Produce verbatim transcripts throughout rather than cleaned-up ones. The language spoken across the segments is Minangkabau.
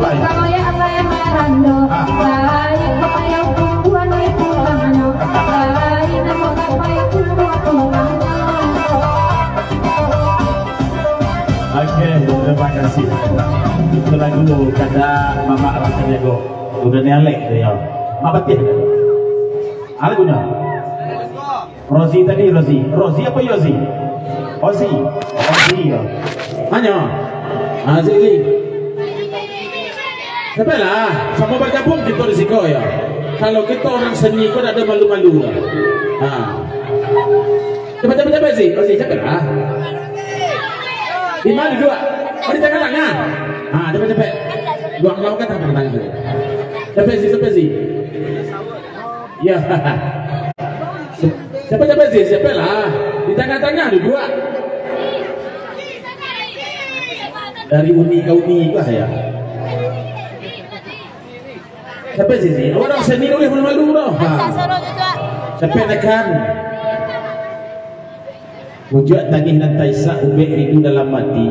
Kalau ya Allah yang marando, lain kepayau tumbuhan itu tangannya, lain nama kapai tumbuh tulangannya. Oke, terima kasih. Itu lagu kada Mamak Rasa Jago. Udah ni Alek tu ya. Mak Patih. Apa lagunya? Rozi tadi, Rozi. Rozi apa Yozi? Ozi. Ozi ya. Hanya. Ah, Zili. Sampailah, sama bergabung kita di siko ya. Kalau kita orang seni ko tak ada malu-malu lah. Ha. Cepat, cepat, cepat, Zi. Ozi, sampailah. Di mana duduk? Oh, di tengah-tengah. Ha, cepat, cepat. Dua, dua, tengah-tengah. Cepat, Zi, cepat, Zi. Ya. Siapa, siapa sih? Siapa lah? Di tengah-tengah duduk. Dari uni ke uni lah ya. Siapa sih sih? Orang seni boleh malu-malu dah. Ha. Siapa nekan? Ujuak tangih nan taisak ubek rindu dalam hati.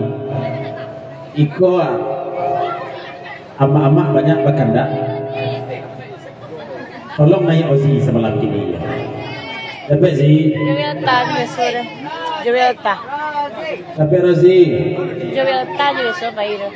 Iko ah. Amak-amak banyak bakandak. Tolong naiak Ozi samalam kini. Dapek, Zi? Jawelta je biaso dah. Jawelta. Dapek, Rozi? Jawelta je biaso pai dah.